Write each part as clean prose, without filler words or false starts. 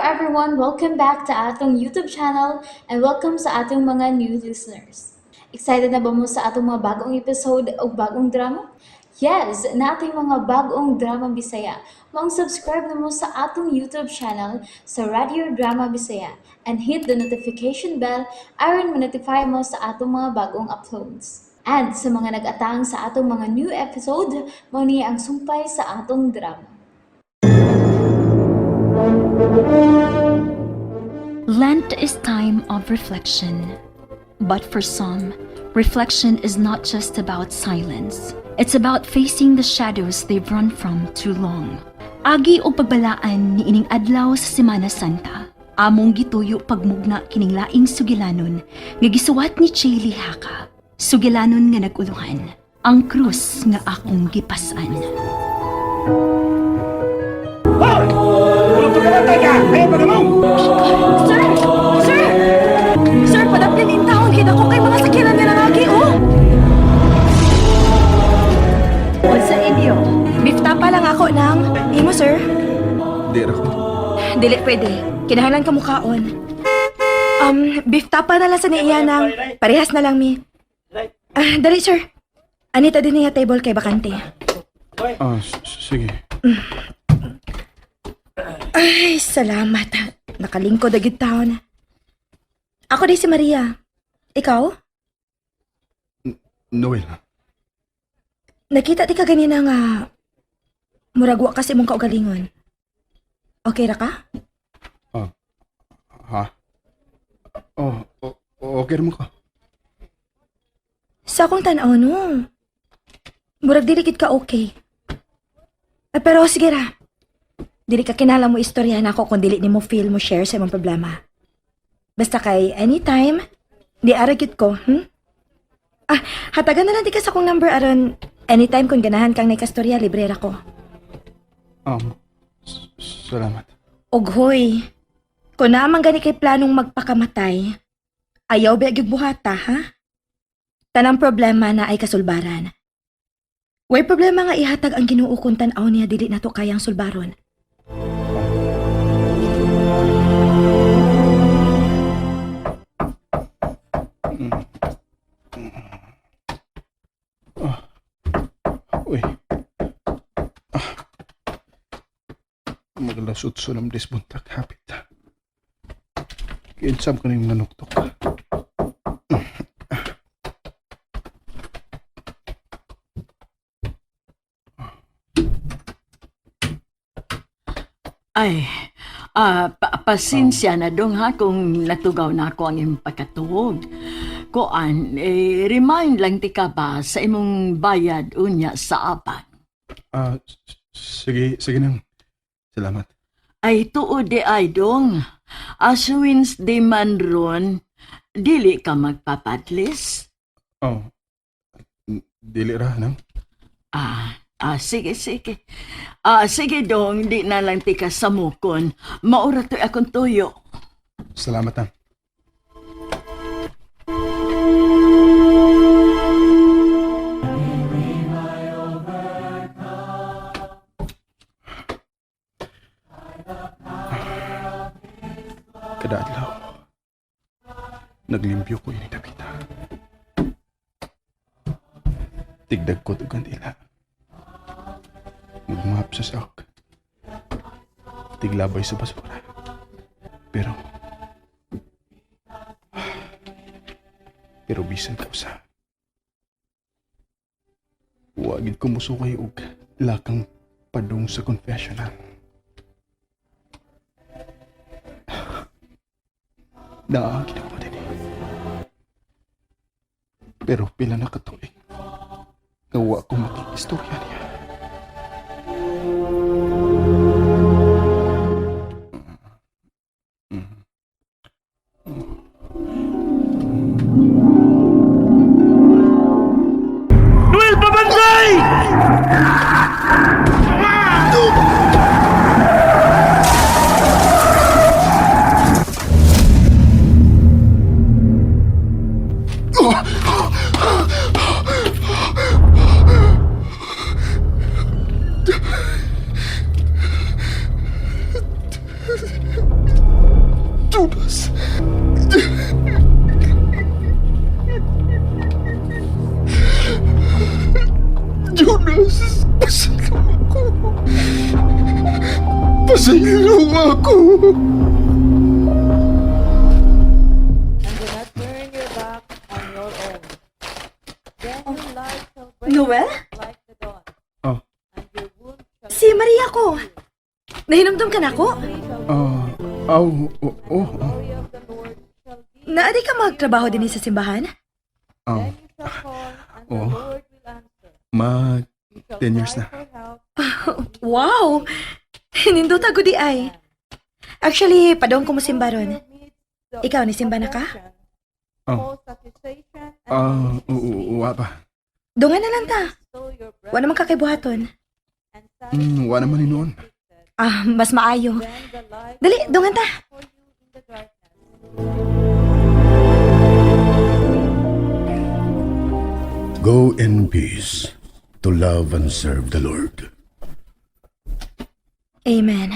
everyone! Welcome back to atong YouTube channel and welcome sa atong mga new listeners. Excited na ba mo sa atong mga bagong episode o bagong drama? Yes, nating mga bagong drama Bisaya. Maong subscribe na mo sa atong YouTube channel sa Radio Drama Bisaya and hit the notification bell aron ma-notify mo sa atong mga bagong uploads. And sa mga nag-atang sa atong mga new episode, mao ni ang sumpay sa atong drama. Lent is time of reflection. But for some, reflection is not just about silence. It's about facing the shadows they've run from too long. Agi og pagbalaan ni ining adlaw sa Semana Santa. Among gituyo pagmugna kining laing sugilanon nga gisuwat ni Chaylee Haka. Sugilanon nga naguluhan. Ang krus nga akong gipasan. Sir! Sir! Sir, padapin in taon. Kita ko kay mga sakyanan nga nangagi, oh! Sa inyo? Beef tapa lang ako ng... Imo, sir? Di ra ko. Dili pwede. Kinahanglan ka mukaon. Beef tapa na lang sa niya ng... Parehas na lang, mi. Ah, dali, sir. Anita din niya table kay bakante. Ah, sige. Ay, salamat. Nakalingkod agad taon. Ako di si Maria. Ikaw? Noel. Nakita di ka ganina nga murag wa kasi mong kaugalingon. Okay ra ka? Ha? Oh, okay ra mo ka. Sa akong tan-aw no. Murag dili gid ka okay. Ay, pero sige ra. Dili ka kinahanglan mo istorya nako kung dili nimo feel mo share sa imong problema. Basta kay anytime, di ara gyud ko? Ah, hatagan na lang di ka sa akong number aron anytime kung ganahan kang nakastorya, libre ra ko. Salamat. Og hoy, kung naman gani kay planong magpakamatay, ayaw ba gyud buhata, ha? Tanang problema na ay kasulbaran. Way problema nga ihatag ang Ginoo kung tan-aw niya dili nato kayang sulbaron. Uy. Ah. Magalasot sa ng disbuntag hapit. Kinsam ka na yung nanuktok. Ay, pasensya na dong ha kung natugaw na ako ang imong pagkatuog. Kuan, eh, remind lang ti ka ba sa imong bayad unya sa apan. Ah, sige, sige nang. Salamat. Ay, tuod di ay dong. As Wednesday man ron, dili ka magpapadlis? Oh. Dili ra, nang. Ah, sige, sige. Ah, sige dong, di na lang ti ka samukon. Maura to'y akong tuyo. Salamat, nang. Kada adlaw, naglimpyo ko ini dapita. Tigdag ko og kandila. Magmap sa sak. Tiglabay sa basura. Pero bisan ka usa. Wagid ko musukay og lakang padung sa confessional. Naagi na ko din eh. Pero pila na katuig nga wa ko makikistorya niya. Noel, pabantay! Jonas. Jonas, pasaylo ako. Pasaylo ako. And do not turn your back on your own. Then your light shall break Noel? like the dawn, Oh, and your wound shall Si Maria ko. Nahinumdum ka na ko? ah, aw, oh, oh, oh. glory of the Lord shall be. Naadi ka magtrabaho din sa simbahan? Oh, Then you shall call, and the Oh. Lord will answer. mag You shall 10 years cry na. for help, Wow! Nindot ako di ay. Actually, padong ko mo simba ron. amidst the Ikaw, nisimba na ka? oppression, Oh. false accusation, and Ah, oo, wa pa. Dungan na lang ta. so your Wa naman kakaibuhaton. and Wa naman ni noon. Ah, mas maayo. then the light Dali, dungan ta. for you in the darkness. Go in peace to love and serve the Lord. Amen.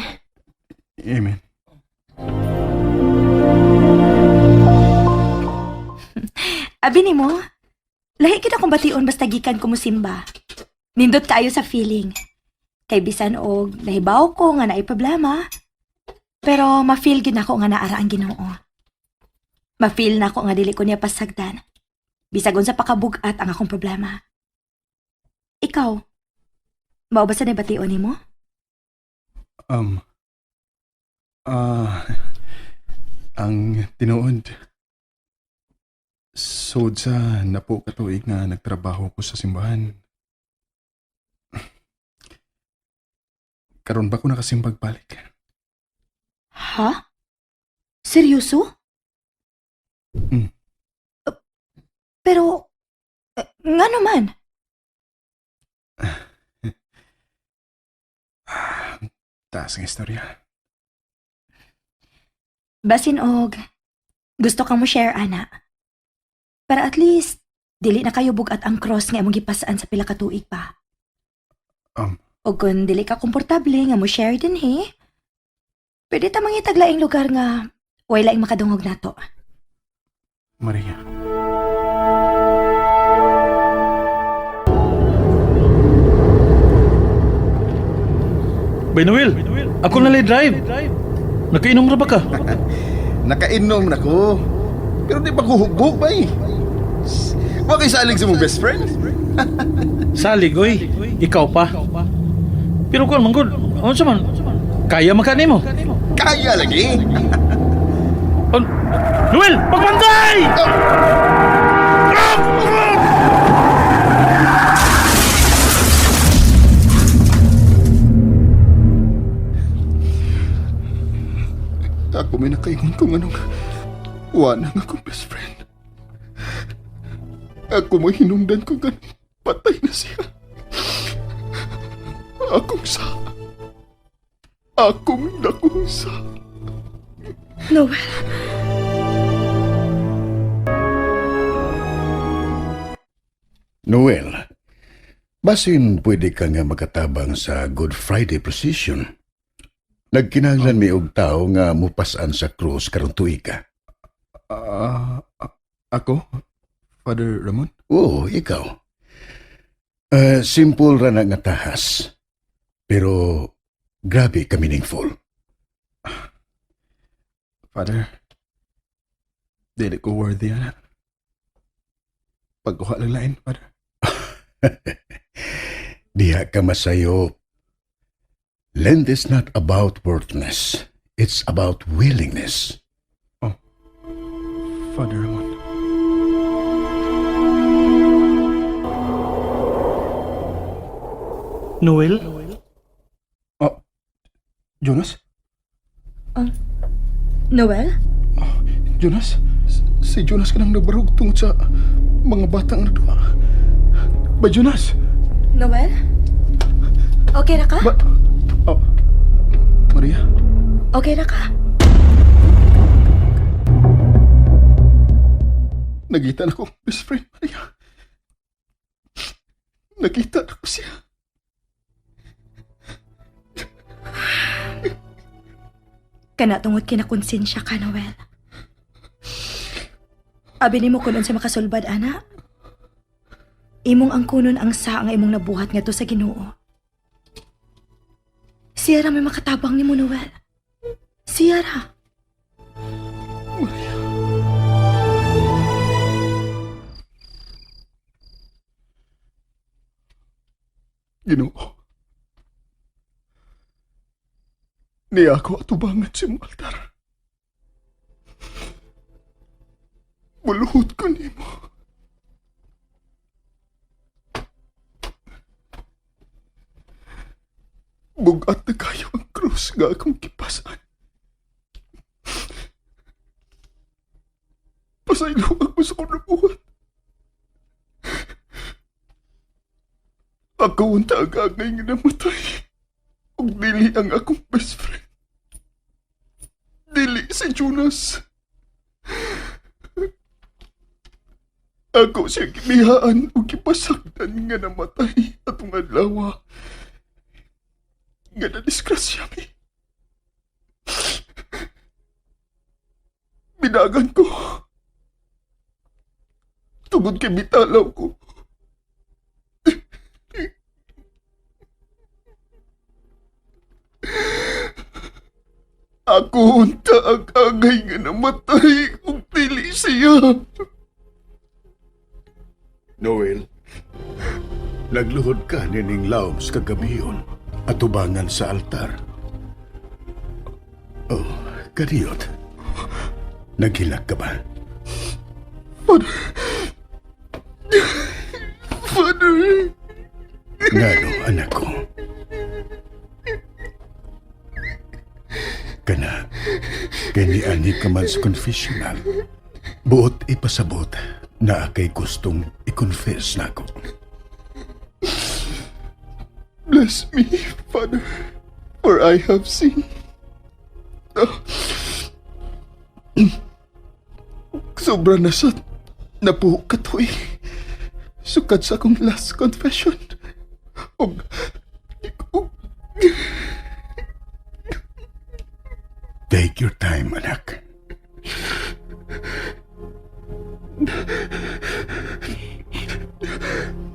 Amen. Abi nimo, lahi kita kong bation basta gikan ko mosimba. Nindot kaayo sa feeling. Kay bisan og nahibaw ko nga naay problema, pero ma-feel gid nako nga naara ang Ginoo. Ma-feel nako nga dili ko niya pasagdan. Bisag unsa pa kabug-at ang akong problema. Ikaw, mao ba sa bation nimo? Um, ah, ang tinuod, sud sa napo katuig nga nagtrabaho ko sa simbahan. Karon ba ko nakasimbag balik? Ha? Seryoso? Mm. Pero, nga naman? Taas ang istorya. Basin og, gusto kang mo share, ana. Para at least, dili na kayo bugat ang cross nga imong gipasaan sa pila ka tuig pa. O kung dili ka komportable nga mo share din he, pwede ta mangitag laing lugar nga way laing makadungog nato. Maria. Bay Noel, ako na drive. Nakainom ra ba ka? Nakainom na ko. Pero di pa ko hugbog ba eh. Wa kay salig sa mong best friend? Salig oy, ikaw pa. Pero kuan man gud, unsa man? Kaya man ka nimo? Kaya lagi. Noel, pagbantay! Ako may nakaingon kung anong wa na nga akong best friend. Ako may hinungdan kung ganun. Patay na siya. Akong sa. Akong dakong sa. Noel, Noel, basin pwede ka nga makatabang sa Good Friday procession. Nagkinahanglan mi og tao nga mupasan sa krus karong tuig ka. Ah, ako? Father Ramon? Oo, ikaw. Simple ra na nga tahas. Pero grabe ka meaningful. Father, dili ko worthy ana. Pagkuha lang lain, Father. Diha ka masayop. Lent is not about worthness. It's about willingness. Oh, Father Ramon. Noel? Oh, Jonas? Noel? Jonas? Si Jonas ka nang nagbarog tungod sa mga batang nagduwa. Ba, Jonas? Noel? Okay ra ka? Ba... Oh, Maria? Okay ra ka? Nakita na ko ang best friend, Maria. Nakita na ko siya. Kana tungod kinakonsensya ka, Noel. Abi nimo kun unsa makasulbad, ana. Imong ang kunon ang sa nga imong nabuhat ngadto sa Ginoo. Siya ra may makatabang nimo, Noel. Siya ra. Maria. Ginoo. Niya ako atubangan sa imong altar. Muluhot ko nimo. Bugat na kayo ang krus nga akong kipasan. Pasaylo ako sa akong nabuhat. Ako ang taagagay nga namatay. Ug dili ang akong best friend. Dili si Jonas. Ako siya gibihaan ug gipasagdan nga namatay atong adlaw. Nga nadisgrasya mi. Binagan ko. Tungod kay bitalaw ko. Ako unta ang agay nga namatay ug dili siya. Noel, nagluhod ka nining laom sa kagabiyon at tubangan sa altar. Oh, kadiyot. Naghilak ka ba? Father. Father. Ngano, anak ko. Kana, kay niani ka man sa confessional. Buot ipasabot na akay gustong i-confess nako. Bless me, Father, for I have sinned. Ah. Sobra na sa napuho katuig. Sukad sa akong last confession. Og, og, Take your time, anak.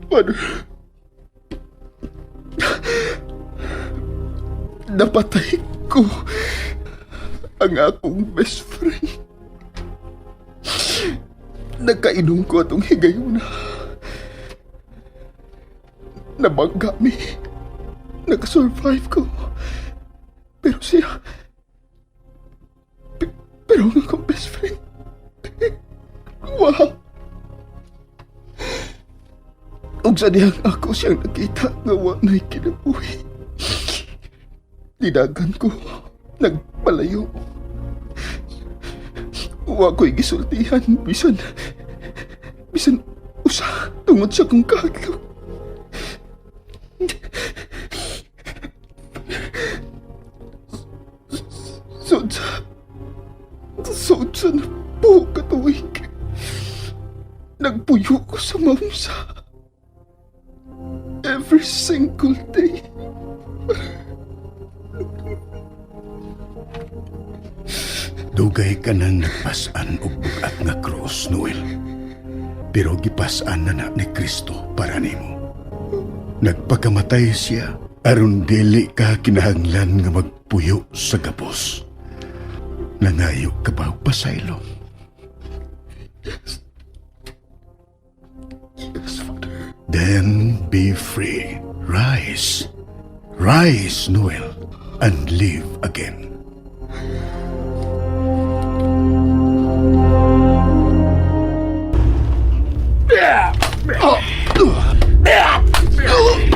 Father, napatay ko ang akong best friend. Nagkainom ko atong higayuna. Nabangga mi. Nakasurvive ko. Pero siya... Pero ang akong best friend... Wow! Ug sa dihang ako siyang nakita nga wa na'y kinabuhi. Didagan ko, nagpalayo. Wa ko'y gisultihan bisan usa tungod sa kong kahadlok. Sud sa sud sa napuho ka tuig. Nagpuyo ko sa mamsa. Every single day. Dugay ka nang nagpasan og bugat nga krus, Noel. Pero gipasan na na ni Kristo para nimo. Nagpakamatay siya aron dili ka kinahanglan nga magpuyo sa gabos. Nangayo ka ba og pasaylo? Yes, Father. Then be free. Rise. Rise, Noel, and live again.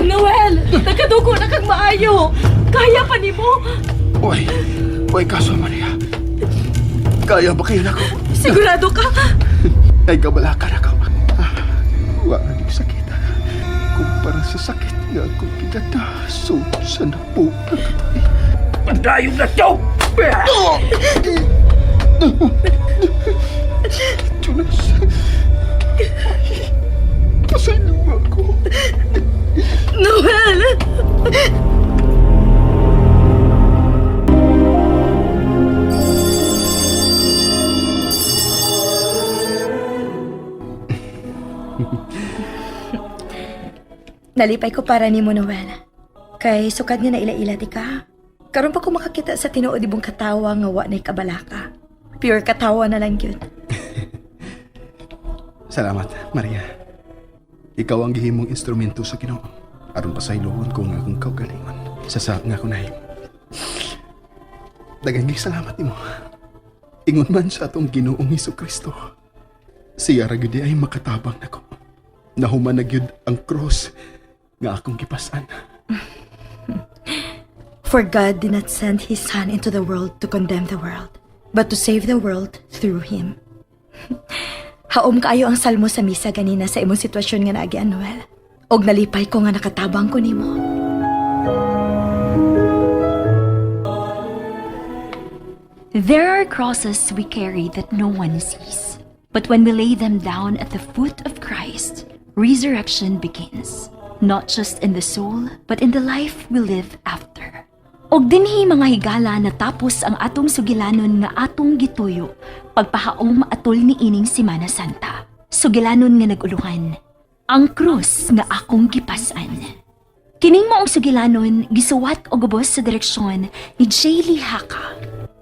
Noel! Nakadugo na kag maayo! Kaya pa nimo! Uy, uy, kaso Maria. Kaya ba kayo nako? Sigurado ka? Ay, kabalakan ako. Ah, wa na ning sakit. Kumpara sa sakit nga akong gidadaso sa napo na katuig. Pandayong na to! Jonas. Pasaylo ako. Noel! Nalipay ko para nimo, Noel. Kay sukad nga naila-ila ti ka. Karon pa ko makakita sa tinuod imong katawa nga wa na'y kabalaka. Pure katawa na lang yun. Salamat, Maria. Ikaw ang gihimong instrumento sa Ginoo. Aron pasayloon ko nga akong kaugalingon sa sab nga ako nahimo. Daghang salamat nimo. Ingon man sa atong Ginoong Hesus Kristo. Siya ra gyud ay makatabang nako. Nahuman na gyud ang cross nga akong gipasan. For God did not send His Son into the world to condemn the world, but to save the world through Him. Haom kaayo ang salmo sa misa ganina sa imong sitwasyon nga naagi, Noel. Og nalipay ko nga nakatabang ko nimo. There are crosses we carry that no one sees. But when we lay them down at the foot of Christ, resurrection begins. Not just in the soul, but in the life we live after. Og dinhi, mga higala, natapos ang atong sugilanon nga atong gituyo pagpahaom atol ni ining Simana Santa. Sugilanon nga nag-uluhan, "Ang Krus nga Akong Gipasan." Kining maong sugilanon gisuwat og ubos sa direksyon ni Jaylee Haka.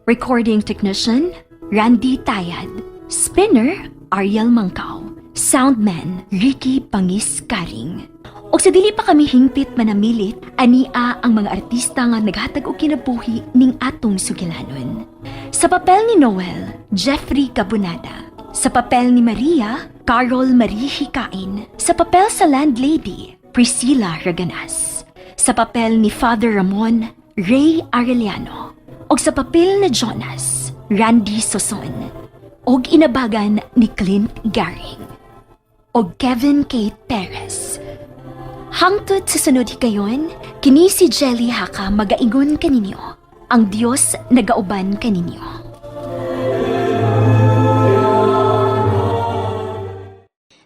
Recording technician, Randy Tayad. Spinner, Ariel Mangkaw. Soundman, Ricky Pangis Karing. Og sa dili pa kami hingpit manamilit, ania ang mga artista nga naghatag og kinabuhi ning atong sugilanon. Sa papel ni Noel, Jeffrey Cabonada. Sa papel ni Maria, Carol Marie Hikain. Sa papel sa landlady, Priscilla Raganas. Sa papel ni Father Ramon, Ray Arellano. Og sa papel ni Jonas, Randy Soson. Og inabagan ni Clint Garing. Og Kevin Kate Perez. Hangtod sa sunod higayon, kini si Jelly Haka magaingon kaninyo. Ang Dios nagauban kaninyo.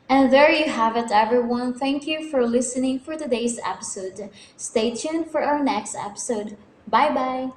And there you have it, everyone. Thank you for listening for today's episode. Stay tuned for our next episode. Bye bye.